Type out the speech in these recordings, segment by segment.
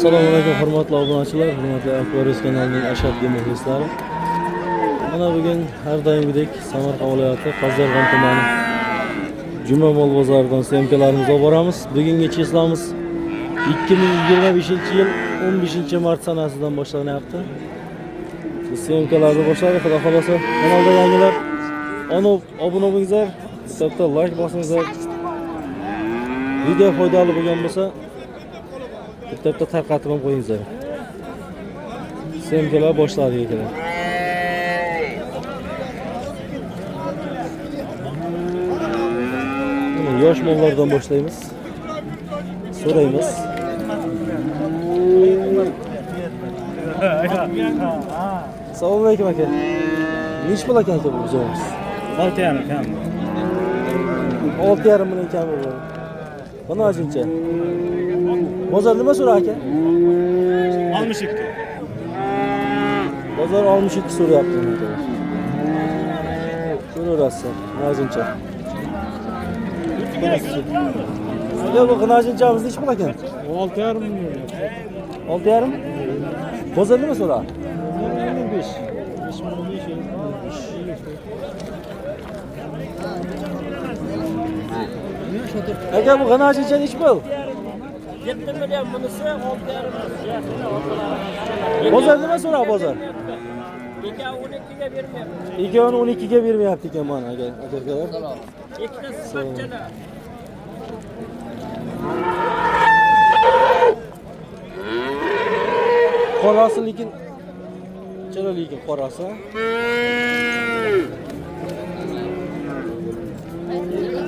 Assalomu alaykum hurmatli obunachilar, hurmatli Akbar Uz kanalining ashaddiy muxlislari. Mana bugun har doimgidek Samarqand viloyati Qazilg'on tumani Juma mol bozoridan syomkalarimizni olib boramiz. Bugungi число miz 2025-yil 15-mart sanasidan boshlanyapti. Bu syomkalarni boshladik, xudo xolasa. Kanalda yangilar obuna bo'linglar, bitta like bosinglar. Video foydali bo'lgan bo'lsa, bitta tarqatib ham qo'yinglar. Syomkalar boshladik ekan. Mana yosh mollardan boshlaymiz. So'raymiz. Assalomu alaykum aka. Nechi pul ekan aka bu buzog'imiz? 6,5 kam. 6,5 million kam bo'ladi. Buni achincha. Bozor nima so'ra aka? 62. Bozor 62 so'rayapti aka. So'raverasiz, najincha. Aka, bu g'inajinchamiz nechi pul ekan? 6,5 million. 6,5? Bozor nima so'ra? 5. 5 million 5. Aka, bu g'inajincha nechi pul? 7 million bunisi, 6,5. Bozor nima so'ra bozor? 2 12 ga bermayapti. Ikkovini 12 ga bermayapti ekan mana aka, akalar. Ikkita sifatchalar. Qorasi lekin chiroyli ekan qorasi.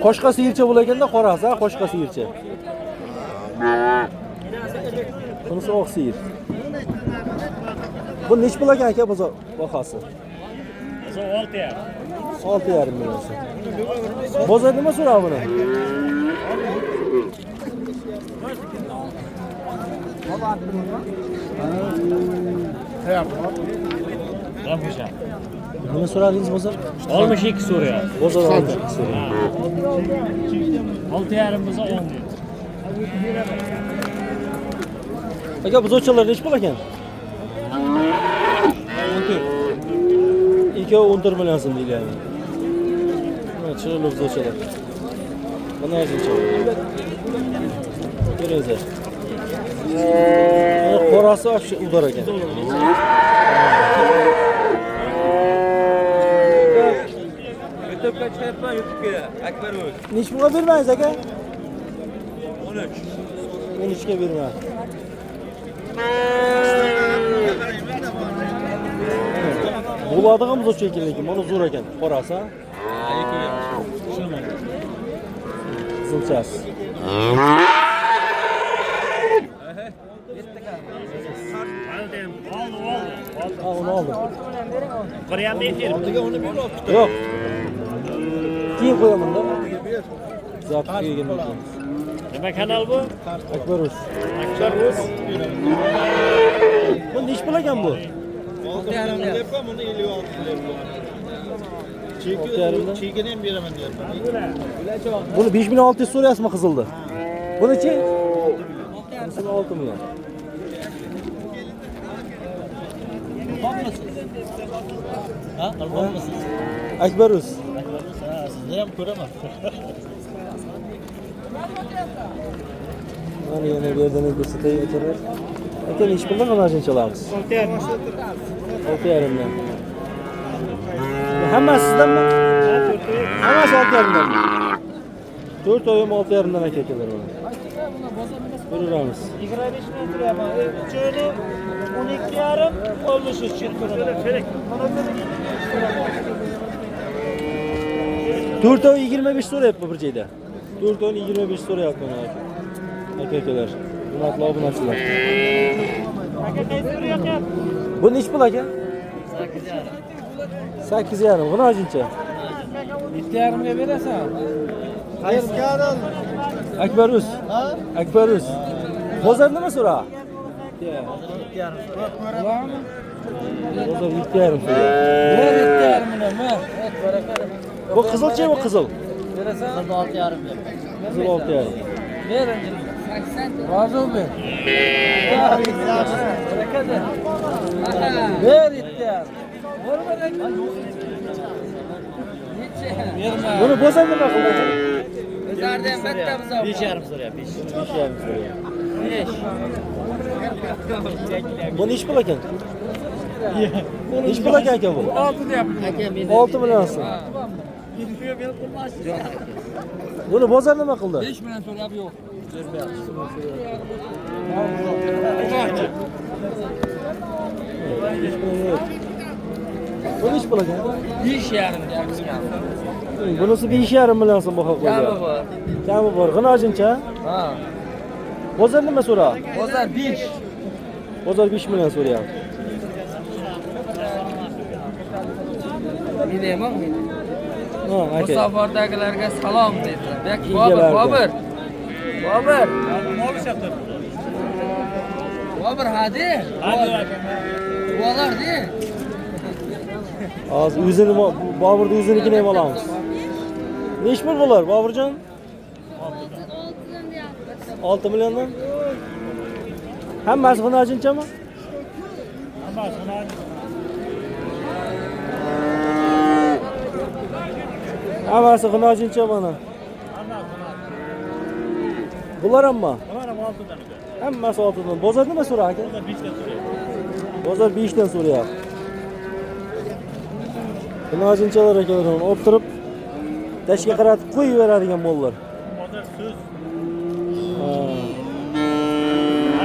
Qoshqa sigircha bo'lar ekanda qorasi, ha, qoshqa sigircha. Bunisi oq sigir. Bu nechi pul ekan aka bozor bahosi? 6,5. 6,5 million so'm. Bozor nima so'radi buni? Nima so'radingiz bozor? 62 so'rayapti. Bozor 62 so'rayapti. 6,5 bo'lsa olmaydi. Aka, buzovchalar nechi pul ekan? 14. Ikkovi 14 million so'm deyilyapti. Mana chiroyli buzovchalar. Mana o'zincha. Ko'ringizlar. Mana qorasi вообще udar ekan. YouTube'ga chiqyapman, YouTube'ga. Akbar Uz. Nechi pulga bermaysiz aka? 13. 13 ga bermaydi. Bo'ladigan buzovcha ekan, lekin mana zo'r ekan, qorasi. Qizilchasi. Oldi, oldi. Ha, uni oldim. Bir ham efir. Yo'q. Keyin qo'yaman-da. Zabt kelgandan keyin. Nima kanal bu? Akbar Uz. Akbar Uz. Bu nechi pul ekan bu? 6,5 deyapman, buni 56 deyapman. 6,5 dan. Chekini ham beraman deyapman. Buni 5600 so'rayapsizmi qizilni? Buni-chi? Bunisini 6 million. Ha, almonmisiz? Akbar Uz. Ha, sizni ham ko'raman. Mana yana bu yerdan ham ko'rsatay akalar. Aka, nechi puldan g'anajinchalarimiz? 6,5. 6,5 dan. Bu hammasi sizdanmi? Hammasi 6,5 danmi? 4 oyim 6,5 dan aka akalar mana. Ko'raveramiz. 25 million turyapman. Uchini 12,5 olmish 3. 4 oy 25 so'rayapti bir joyda. 4 oy 25 so'rayapti mana aka. Aka akalar, hurmatli obunachilar. Aka, qaysi biri yoqyapti? Bu nechi pul aka? 8,5. Buni achincha. 7,5 ga berasan. Qaysi kanal? Akbar Uz. Ha? Akbar Uz. Bozor nima so'ra? Bozor 7,5 so'rayapti. Ber 7,5 million, ber. Et baraka. Bu qizilchi, bu qizil? Berasan? 6,5 ga. Qizil 6,5. Ber. Rozi ber. Ber 7,5. Buni bozor nima qildi? Bozorda ham bitta buzov. 5,5 so'rayapti. 5,5 so'rayapti. 5. Bu nechi pul ekan? Nechi pul ekan aka bu? 6 deyapti. 6 million so'm. Buni bozor nima qildi? 5 million so'rab yo'q. Bu nechi pul ekan? 5,5 deyapti. Bunisi 5,5 million so'm baho qo'ydi. Kami bor. Kami bor. G'inojincha? Ha. Bozor nima so'radi? Bozor 5. Bozor 5 million so'rayapti. Nima? Ha, aka. Musafardagilarga salom dedilar. Bobur, Bobur. Bobur. Bobur hadi. Bular de. Az o'zini Boburni o'zinikini ham olamiz. Nechi pul bo'lar Boburjon? 6 milliondan. Hammasi g'inojinchami? Hammasi g'inojin. Hammasi g'inojincha mana. Bular hamma? Bular ham 6dan aka. Hammasi 6dan. Bozor nima so'radi aka? Bozor 5dan so'rayapti. Bozor 5dan so'rayapti. G'inojinchalar akalar olib turib tashga qaratib qo'yib beradigan mollar. Bozor so'z.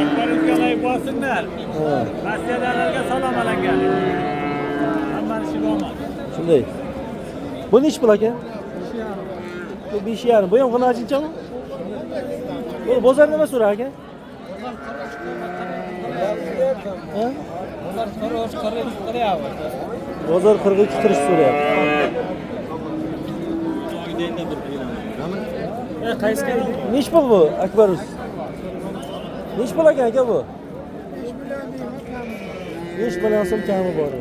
Akbar ukalar bosinlar. Rossiyadagilarga salom alangan. Hammani ishiga omad. Shunday. Bu nechi pul aka? Bu 5,5. Bu ham g'inojinchami? Bu bozor nima so'radi aka? Ha? Bozor 43 so'rayapti. Bozor 42 qirish so'rayapti. Nechi pul bu Akbar usta? Nechi pul ekan aka bu? 5 million so'm kami bor.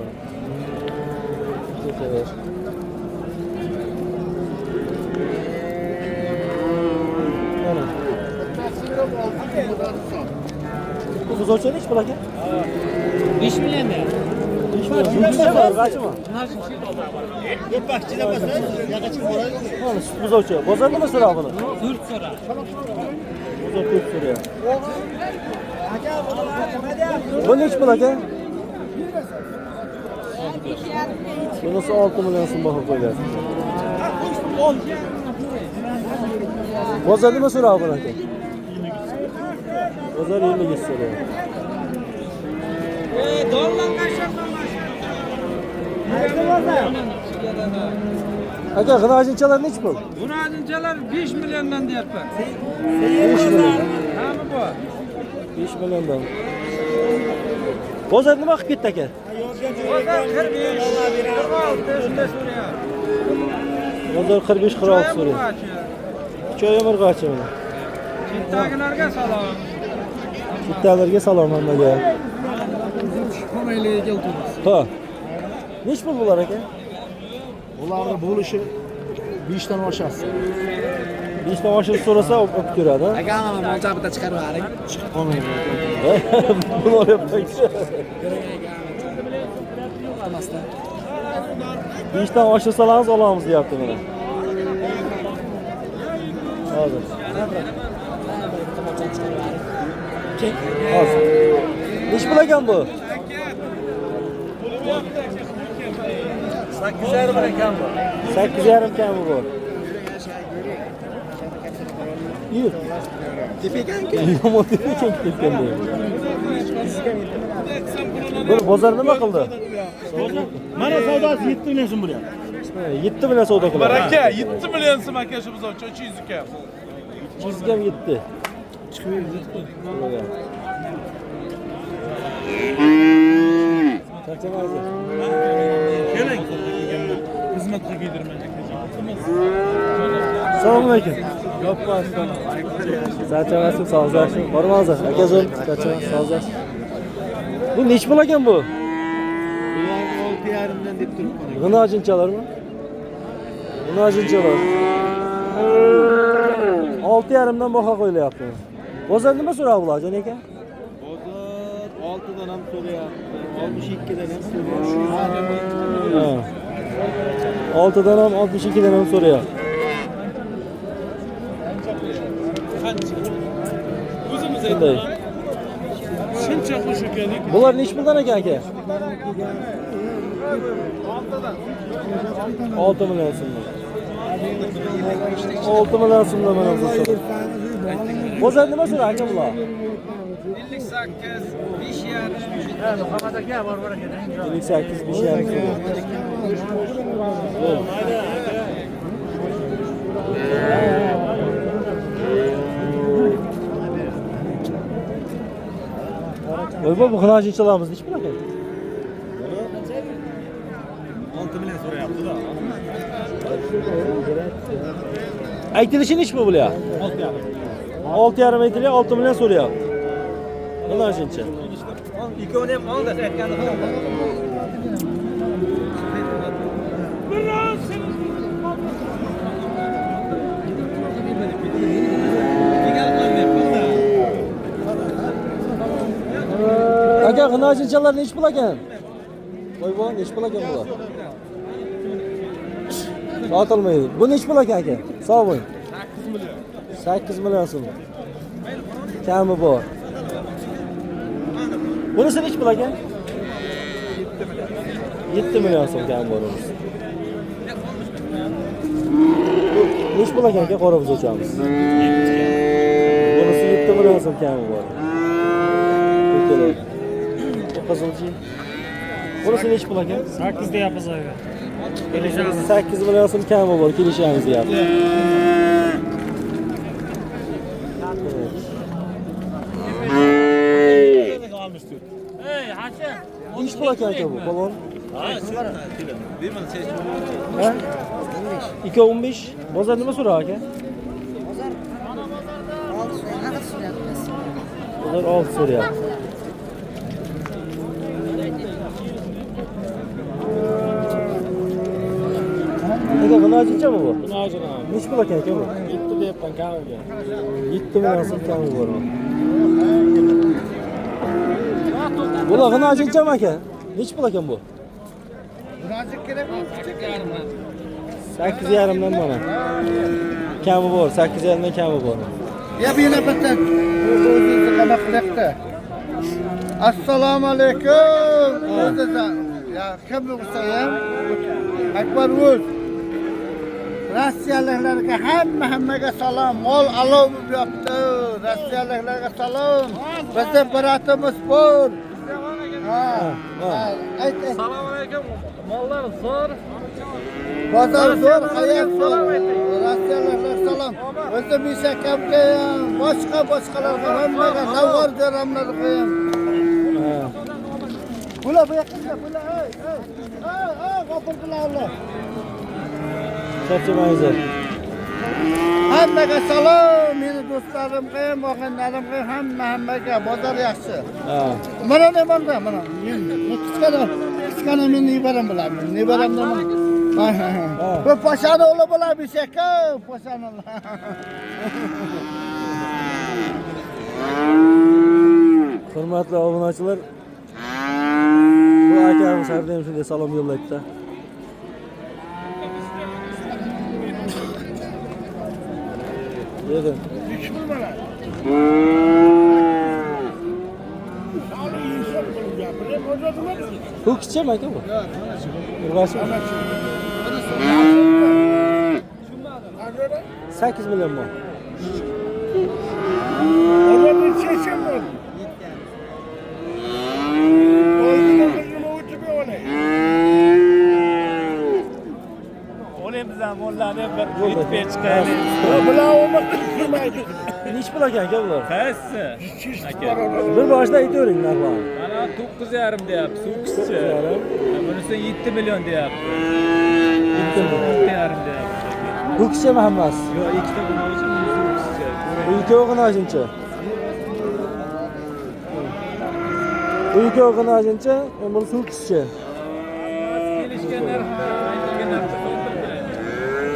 Mana. Bu buzovcha nechi pul aka? 5 million. 5 million. Qachmi? Mana sut buzovcha. Bozor nima so'radi buni? 4 so'radi. Bozor 4 so'rayapti. Bu nechi pul aka? Bunisi 6 million so'm baho qo'yiladi. Bozor nima so'radi buni aka? Bozor 50 so'rayapti. Aka, g'inojinchalar nechi pul? G'inojinchalar 5 milliondan deyapman. 5 million. Kami bor. 5 milliondan. Bozor nima qilib ketdi aka? Bozor 45, 46 shunday so'rayapti. Bozor 45, 46 so'rayapti. Choy umurg'achi mana. Chetdagilarga salom. Chetdagilarga salom hammaga. Ha. Nechi pul bular aka? Bularni bo'lishi 5 dan oshadi. 5 dan oshirib so'rasa olib ko'radi. Aka, mana molcha bitta chiqarib yuboring. Chiqib qolmaydi. Buni olyapti. 5 dan oshirsalarimiz olamiz deyapti mana. Hozir. Hozir. Nechi pul ekan bu? 8,5 ekan bu. 8,5 kami bor. Yur. Tepakan-ku. Yomon tepakan ketgan. Bu bozor nima qildi? Mana savdosi 7 million so'm bo'lyapti. 7 million savdo qiladi. Baraka, 7 million so'm aka shu buzovcha 300 ga. 300 ga ham yetdi. Chiqmaydi. Charchamaysiz. Keling. Xizmat qilib yedirman. Assalomu alaykum. Charchamaysiz, sog'zasiz. Bormanglar. Aka zo'r, charchamaysiz, sog'zasiz. Bu nechi pul ekan bu? Bular 6,5dan deb turibman. G'inojinchalarmi? G'inojinchalar. 6,5dan baho qo'yilyapti. Bozor nima so'rab bular, jon aka? Bozor 6dan ham so'rayapti, 62dan ham so'rayapti. Ha. 6dan ham 62dan ham so'rayapti. O'zimiz Shunday. Shuncha xush ekan. Bular nechi puldan ekan aka? 6 million so'mdan. 6 million so'mdan mana bu so'rab. Bozor nima so'radi aka bular? 58, 5,5. Muhammad aka bor bor ekan. 58, 5,5 so'radi. Voy bu xinajinchalarimiz nechi pul ekan? 6 million so'rayapti-da. Aytilishi nechi pul bular? 6,5. 6,5 aytilyapti, 6 million so'rayapti. Xinajincha. Ikkovini ham oldi, aytgani qildi. Aka, xinajinchalar nechi pul ekan? Voy bu nechi pul ekan bular? Sotilmaydi. Bu nechi pul ekan aka? Sog' bo'ling. 8 million. 8 million so'm. Kami bor. Bunisi nechi pul ekan? 7 million so'm kami bor bunisi. Nechi pul ekan aka qora buzuvchamiz? Bunisi 7 million so'm kami bor. Ko'kalar. Bu qizilchi. Bunisi nechi pul ekan? 8 deyapmiz aka. 8 million so'm kami bor, kelishamiz deyapti. Nechi pul ekan aka bu polvon? Ha? 2.15. Bozor nima so'radi aka? Bozor 6 so'rayapti. Aka, xinajinchami bu? Xinajin. Nechi pul ekan aka bu? 7 deyapman kamiga. 7 million so'm kami bor. Bular xinajinchami aka? Nechi pul ekan bu? Xinajin kerakmi? 8,5 dan mana. Kami bor, 8,5 dan kami bor. Ya bu yana bitta o'zingizni qanaqa qilyapti? Assalomu alaykum. Ya kim bo'lsa ham Akbar o'z Rossiyaliklarga hammaga salom. Mol alov bo'lib yotdi. Rossiyaliklarga salom. Bizda bratimiz bor. Ha. Ayt. Assalomu alaykum. Mollar zo'r. Bozor zo'r, hayot zo'r. Rossiyaliklarga salom. Bizda Mishakamga ham, boshqa boshqalarga hammaga navg'or jo'ramlarga ham. Bular bu yoqqa, bular ey, ey. Ey, ey, g'ofil bular. Charchamangizlar. Hammaga salom, meni do'stlarimga ham, og'aynilarimga ham, hammaga bozor yaxshi. Ha. Mana ne bor mana. Men kichkina men nevaram bilan, nevaram nima? Ha. Bu poshani o'g'li bo'ladi, aka, poshani. Hurmatli obunachilar, bu akamiz har doim shunday salom yo'llaydi-da. Yedim. Bu kichikmi aka bu? Urg'ochimi? 8 million bu. Nechi pul ekan aka bular? Qaysi? Aka. Bir boshida aytavering narxlarni. Mana 9,5 deyapti, so'kizchi. Bunisi 7 million deyapti. 7 million. 6,5 deyapti. Bu kichikmi hammasi? Yo'q, ikkita bunovchi, bunisi o'kizchi. Bu ikkovi g'inajincha. Bu ikkovi g'inajincha, bunisi o'kizchi. Kelishgan narxda, aytilgan narxda sotilmaydi.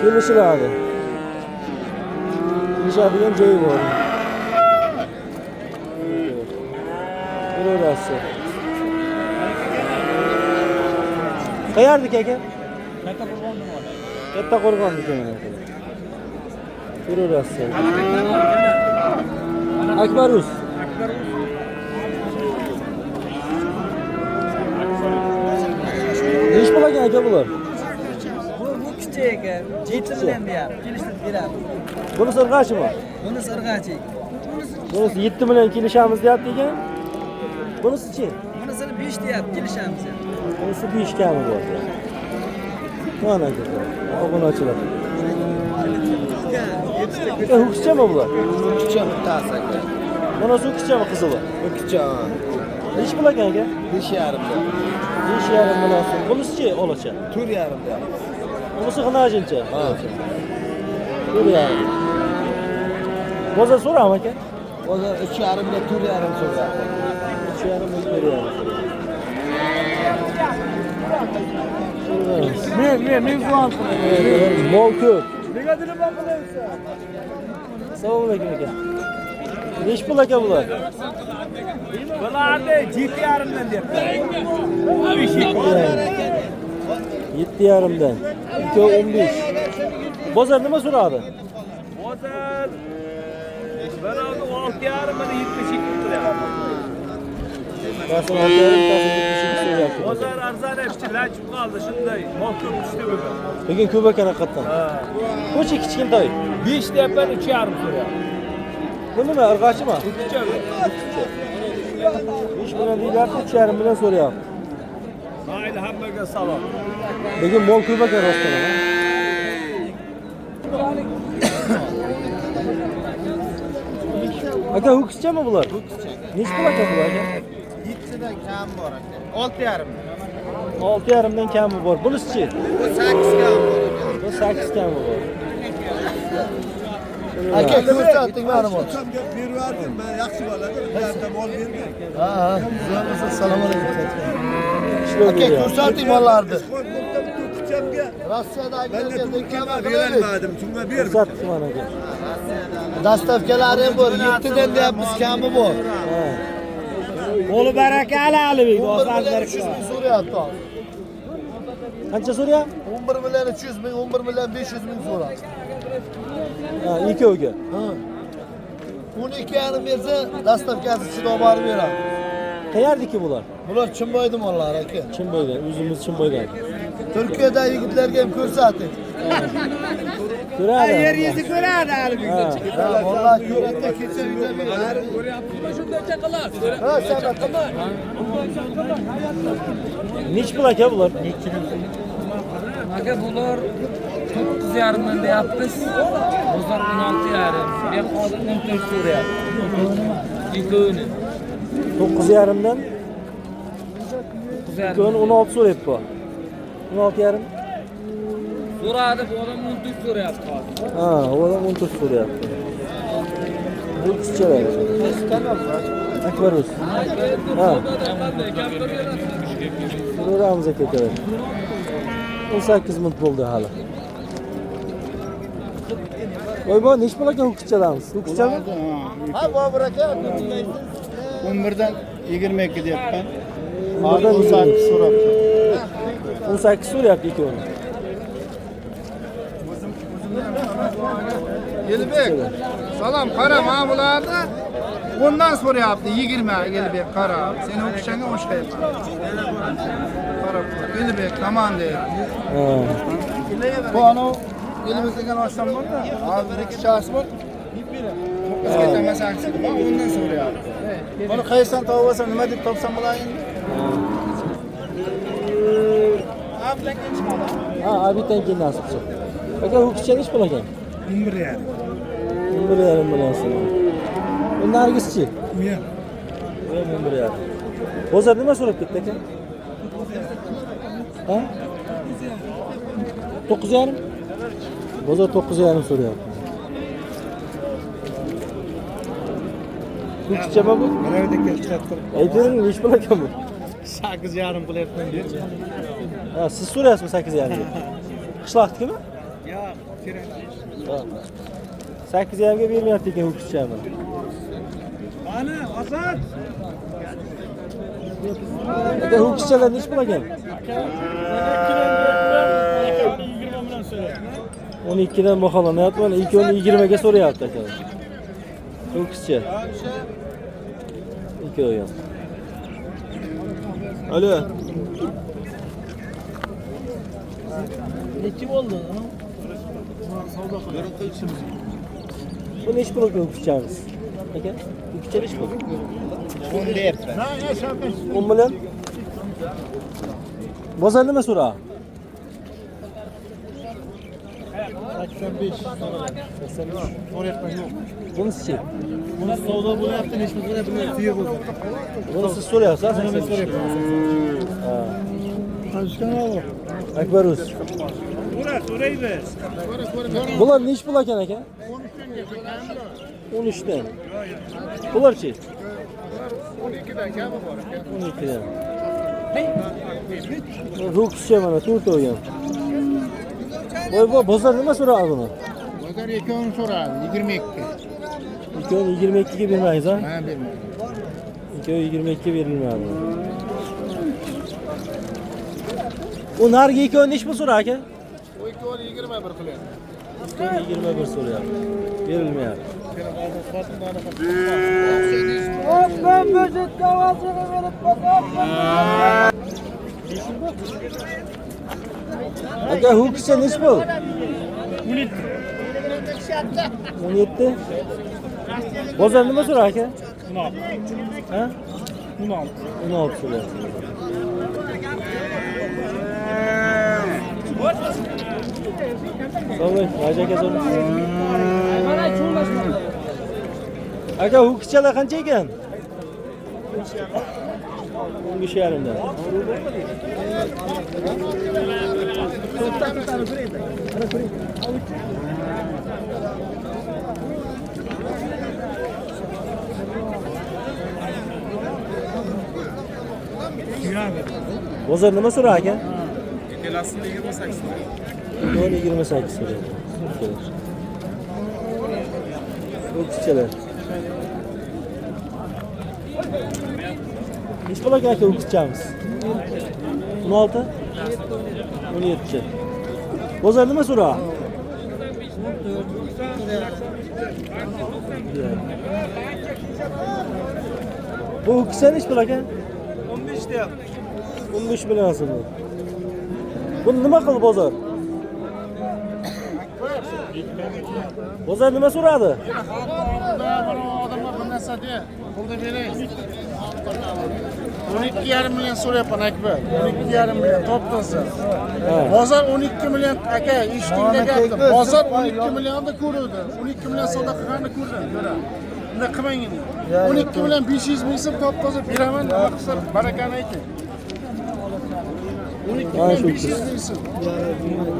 Kelishiladi. Kelishadigan joyi bor. Ko'raverasiz. Qayerdiki aka? Katta qo'rg'onniki mana aka. Ko'raverasiz. Akbar Rus. Nechi pul ekan aka bular? Bu kichik aka. 7 million deyapti. Kelishtirib beramiz. Bunisi irg'achimi? Bunisi irg'achi. Bunisi 7 million kelishamiz deyapti ekan. Bunisi-chi? Bunisini 5 deyapti, kelishamiz. Bunisi 5 kami bor. Mana aka. Obunachilar. Ho'kizchami bular? Ho'kizcha bittasi aka. Bunisi ho'kizchami qizili? Ho'kizcha. Nechi pul ekan aka? 5,5 million. 5,5 million so'm. Bunisi-chi olacha? 4,5 million. Bunisi g'inajincha? Ha. 4,5. Bozor so'rami aka? Bozor 3,5 million, 4,5 so'rayapti. 3,5 million, 4,5. Men zuan qilaman. Mol ko'p. Nega nima qilaysan? Assalomu alaykum aka. Nechi pul aka bular? Bularni 7,5 dan deyapti. 7,5 dan. Ikkovi 15. Bozor nima so'radi? Bozor birovni 6,5 mini 72 qilyapti. Bittasi 6,5, bittasi 72 so'rayapti. Bozor arzon pichlar chiqib qoldi, shunday mol ko'p tushdi bugun. Bugun ko'p ekan haqiqatdan. Buchi kichkintoy. 5 deyapman, 3,5 so'rayapti. Bu nima, irg'achimi? 5 million deyilyapti, 3,5 million so'rayapti. Mayli, hammaga salom. Bugun mol ko'p ekan rostdan ham. Aka, ho'kizchami bular? Ho'kizcha. Nechi pul aka bular aka? 7 dan kam bor aka. 6,5. 6,5 dan kami bor. Bunisi-chi? Bu 8 kam bor aka. Bu 8 kami bor. Aka, ko'rsating mani bor. Berib men yaxshi bo'ladi. Bitta mol bergan. Ha, ha. Assalomu alaykum. Aka, ko'rsating mollarni. Rossiyadagilarga reklama berolmadim, shunga berdim. Ko'rsatdik mana aka. Dastavkalari ham bor. 7 dan deyapmiz, kami bor. Ha. Qo'li barakali Alibek, 11 million 300 ming so'rayapti hozir. Qancha so'rayapti? 11 million 300 ming, 11 million 500 ming so'rayapti. Ha, ikkoviga. Ha. 12,5 bersa, dastavkasi ichida olib borib beradi. Qayerdiki bular? Bular Chimboyni mollari aka. Chimboydan, o'zimiz Chimboydan. Turkiyada yigitlarga ham ko'rsating. Ko'radi. Yer yuzi ko'radi Alibek. Ha, mollar ko'radi, kecha uyda beradi. Ha, sen Nechi pul aka bular? Aka, bular 9,5 dan deyapmiz. Bozor 16,5. Men hozir 14 so'rayapti. Ikkovini. 9,5 dan 9,5. ikkovini 16 so'rayapti. 16,5. So'radi, bu odam 14 so'rayapti hozir. Ha, u odam 14 so'rayapti. Bu qizchalar. Akbar o'z. Ha. So'ramiz aka akalar. 18 minut bo'ldi hali. Voy bu nechi pul ekan ho'kizchalarimiz? Ho'kizchami? Ha, Bobur aka, 11 dan 22 deyapman. 11 dan 18 so'rabdi. 18 so'rayapti ikkovini. Elbek, salom, qara, mana bularni 10 dan so'rayapti, 20 Elbek, qara. Seni o'qishanga o'xshayapman. Qara, Elbek, tamam deyapti. Ha. Bu anav elimiz degan oshdan bor-da, hozir kichasi bor. To'qqizga yetmas aksi bor, 10 dan so'rayapti. Buni qayerdan topib olsam, nima deb topsam bo'ladi endi? Ha, abitdan keyin nasib qilsa. Aka, ho'kizcha nechi pul ekan? 11,5. 11,5 million so'm. Bu nargischi? U ham. Bu ham 11,5. Bozor nima so'rab ketdi aka? Ha? 9,5? Bozor 9,5 so'rayapti. Ho'kizchami bu? Aytavering, nechi pul ekan bu? 8,5 qilyapman deyapti. Ha, siz so'rayapsizmi 8,5 ga? Qishloqnikimi? Yo'q, kerak. 8,5 ga bermayapti ekan ho'kizchami. Qani, Asad. Aka, ho'kizchalar nechi pul ekan? 12 dan baholanyapti. Mana ikkovini 20 ga so'rayapti aka. Ho'kizcha. Ikkovi ham. Alo. Nechi bo'ldi? Bu nechi pul ho'kizchamiz? Aka, ho'kizcha nechi pul? 10 deyapman. 10 million? Bozor nima so'ra? 85. 85. So'rayapman yo'q. Bunisichi? Buni savdo bo'lyapti, nechi pul so'rayapti, tuya bo'ldi. Buni siz so'rayapsiz, Buni men so'rayapman. Ha. Akbar o'z. Bular nechi pul ekan aka? 13 dan. Bularchi? 12 dan kami bor aka. 12 dan. Ho'kizcha mana to'rt o'ygan. Voy, bu bozor nima so'radi buni? Bozor ikkovini so'radi, 22. Ikkovini 22 ga bermaysiz, ha? Ha, bermaydi. Ikkovi 22 ga berilmaydi. U narigi ikkovini nechi pul so'radi aka? U ikkovini 21 qilyapti. Ikkovini 21 so'rayapti. Berilmayapti. Aka, ho'kizcha nechi pul? 17. 17. Bozor nima so'radi aka? 16. Ha? 16. 16 so'rayapti. Sog' bo'ling, Raja aka so'rang. Aka, ho'kizchalar qancha ekan? 15,5 dan. Bozor nima so'radi aka? Ikkalasini 28 so'rayapti. Ikkovini 28 so'rayapti. Ho'kizchalar. Nechi pul aka ho'kizchamiz? 16? 17. Bozor nima so'radi? Bu ho'kizcha nechi pul aka? 15 deyapti. 15 million aslida. Buni nima qildi bozor? Bozor nima so'radi? Odamlar bir narsa de, pulni bering. 12,5 million so'rayapman Akbar. 12,5 million top-toza. Bozor 12 million aka, eshitingda gapni. Bozor 12 millionni ko'ruvdi. 12 million savdo qilganini ko'rdim, ko'ra. Unda qilmang endi. 12 million 500 ming so'm top-toza beraman, nima qilsa barakani ayting. 12 million 500 ming so'm.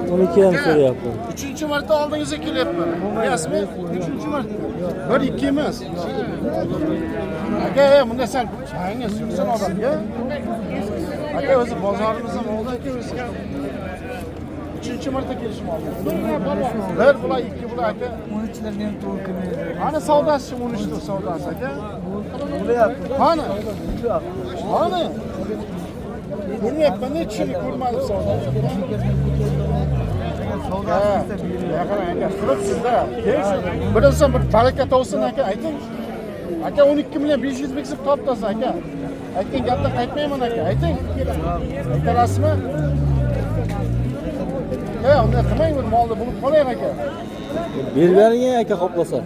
12 ham so'rayapti. 3-marta oldingizga kelyapman. Bilasizmi? 3-marta. 1 2 emas. Aka, bunda sal changi sursin odamga. Aka, o'zi bozorimiz ham oldi aka o'zi. 3-marta kelishim oldi. Bir bular, ikki bular aka. 13larga ham to'g'ri kelmaydi. Qani savdosi 13 lik savdosi aka? Bo'lyapti. Qani? Qani? Ko'rmayapman, necha yil ko'rmadim savdo. Aka, turibsiz-da. Bir inson bir baraka topsin aka, ayting. Aka 12 million 500 ming so'm toptasi aka. Aytgan gapdan qaytmayman aka, ayting. Aytalasizmi? Ya, unday qilmang, bir molni bo'lib qolaylik aka. Berib bering aka xohlasa.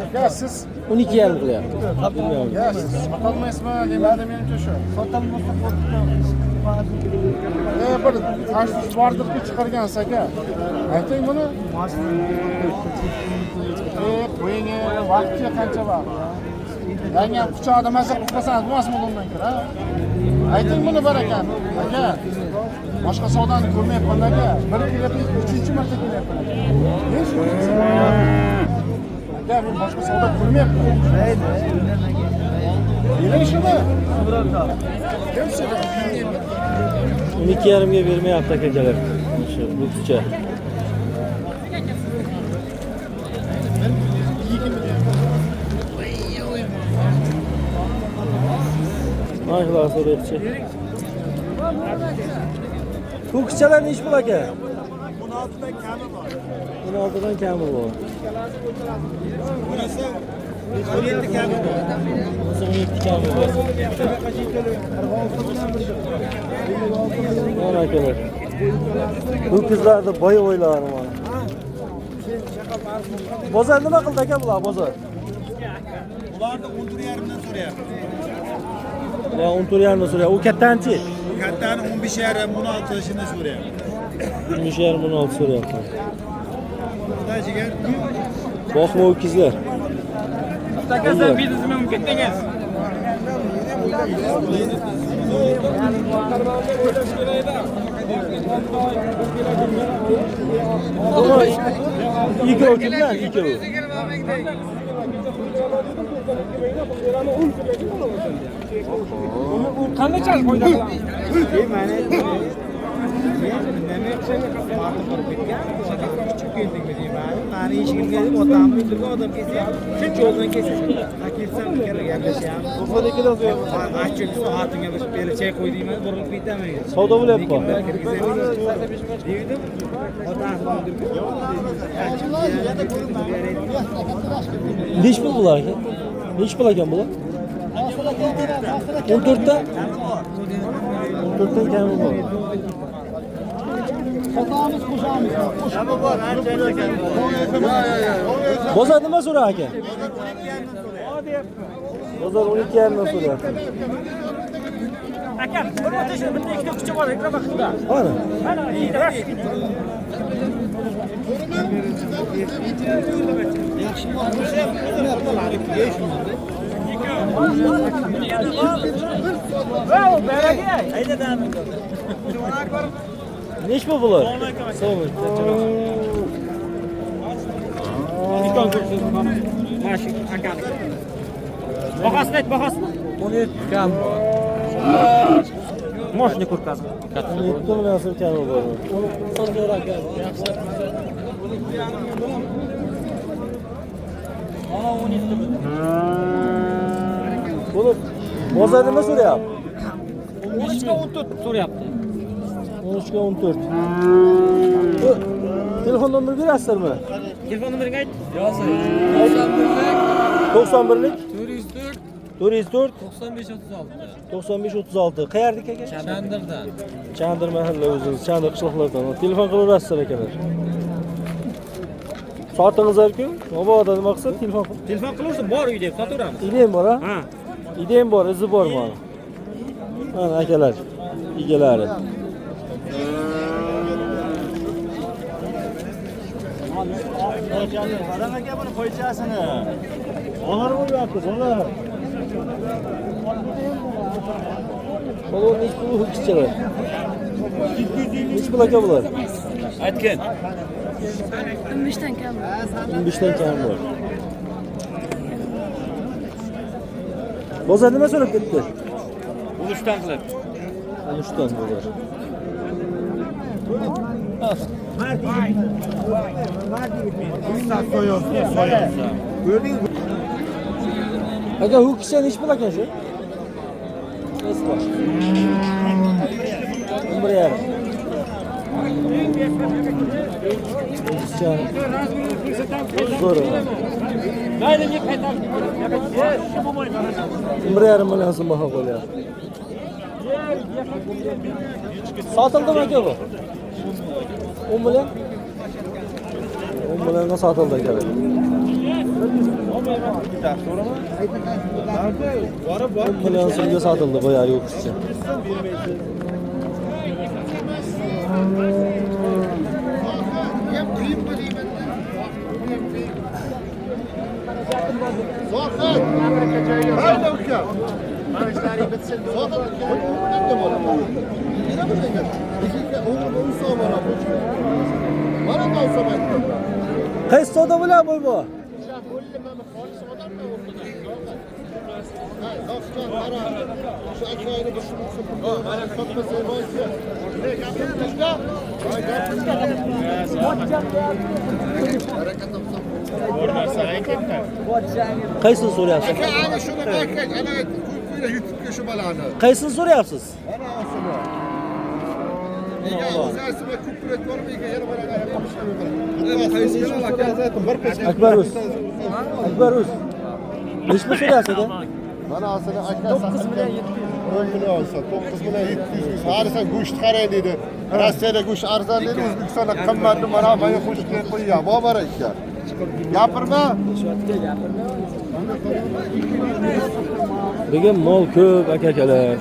Aka, siz 12,5 qilyapti. Ya, siz sotolmaysizmi demadi menimcha shu. Sotolmasa Bir tashvish bordirki chiqargansiz aka. Ayting buni. Qo'ying, vaqtga qancha vaqt? Yangam quchoqda maza qilib qolsangiz bo'lmasmi undan ko'ra? Ayting buni barakani. Aka, boshqa savdoni ko'rmayapman aka. Bir kelyapman, 3-marta kelyapman aka. Aka, men boshqa savdo ko'rmayapman. Bering shuni. Kim so'radi? 12,5 ga bermayapti akalar. Shu ho'kizcha. Mana shular so'rayapti. Ho'kizchalar nechi pul aka? 16dan kami bor. 16dan kami bor. Bunisi 17 kami bor. 17 kami bor. Mana akalar. Ho'kizlarni boy-boylari mana. Bozor nima qildi aka bular bozor? Ularni 14,5 dan so'rayapti. Ular 14,5 dan so'rayapti. U kattanchi? Kattani 15,5, 16 shuni so'rayapti. 15,5, 16 so'rayapti. Xudo jigar. Boqma ho'kizlar. Aka, biznesmen bo'lib ketdingiz. Ikkovi kimdan? Ikkovi. Qanday chalib foyda qilamiz? Mani eshigimga deb otamni o'ldirgan odam kelsa, shuncha yo'ldan kelsa, ha kelsam bir karra gaplashamiz. Achchiq xotinga bir piyola choy qo'y deyman, burilib ketaman. Savdo bo'lyapti. Deydi, otasini o'ldirgan. Nechi pul bular aka? Nechi pul ekan bular? 14dan? 14dan kami bor. Sotamiz, qo'shamiz. Kami bor, ancha ekan. Bozor nima so'ra aka? Bozor 12,5 dan so'rayapti. Aka, bir o'tishni bitta ikkita kuchi bor, ikra vaqtida. Mana. Mana, Nechi pul bular? Sog' bo'ling. Mana shu akani. Bahosini ayt, bahosini. 17 kam bor. Moshina ko'rkasi. 17 million so'm kami bor. Mana 17 bu. Buni bozor nima so'rayapti? 13 ga 14 so'rayapti. 13 ga 14. Telefon nomer berasizlarmi? Telefon nomeringni ayt. 91lik 404 404 95 36. 95 36. Qayerdik aka? Chandirdan. Chandir mahalla o'zingiz, Chandir qishloqlardan. Telefon qilaverasizlar akalar. Sotingizlar-ku, mabodo nima qilsa telefon qil. Telefon qilaversin, bor uyda sotaveramiz. Ideyam bor ha? Ha. Ideyam bor, izi bor mana. Mana akalar, egalari. Qarang aka buni qo'ychasini. Bolar bo'lyapti, bolar. Bolar nechi pul ho'kizchalar? Nechi pul aka bular? Aytgin. 15dan kam. 15dan kam bor. Bozor nima so'rab ketdi? 13dan qilib. 13dan bozor. Aka, ho'kizcha nechi pul ekan shu? Nesi bor? 11,5. Ho'kizcha zo'r. 11,5 million so'm baho qo'yapti. Sotildimi aka bu? 10 million? 10 millionga sotildi akalar. 10 million so'mga sotildi boyagi ho'kizcha. Hayda uka. Mana ishlaring bitsin. Qaysi savdo bilan bu? Qaysini so'rayapsiz? Aka, ana shuni aka, ana Qo'yinglar YouTube'ga shu balani. Qaysini so'rayapsiz? Mana shuni. Nega o'zasimi ko'prik ko'rib, yana bir Akbar Rus. Akbar Rus. Nechi pul so'rayapsiz aka? Mana aslida aka 9 million 700. 10 million olsa 9 million 700 ming. Harisa go'sht qarang dedi. Rossiyada go'sht arzon dedi, O'zbekistonda qimmat deb mana menga qo'shib kelib qo'ygan. Bor aka. Gapirma. Bugun mol ko'p aka akalar.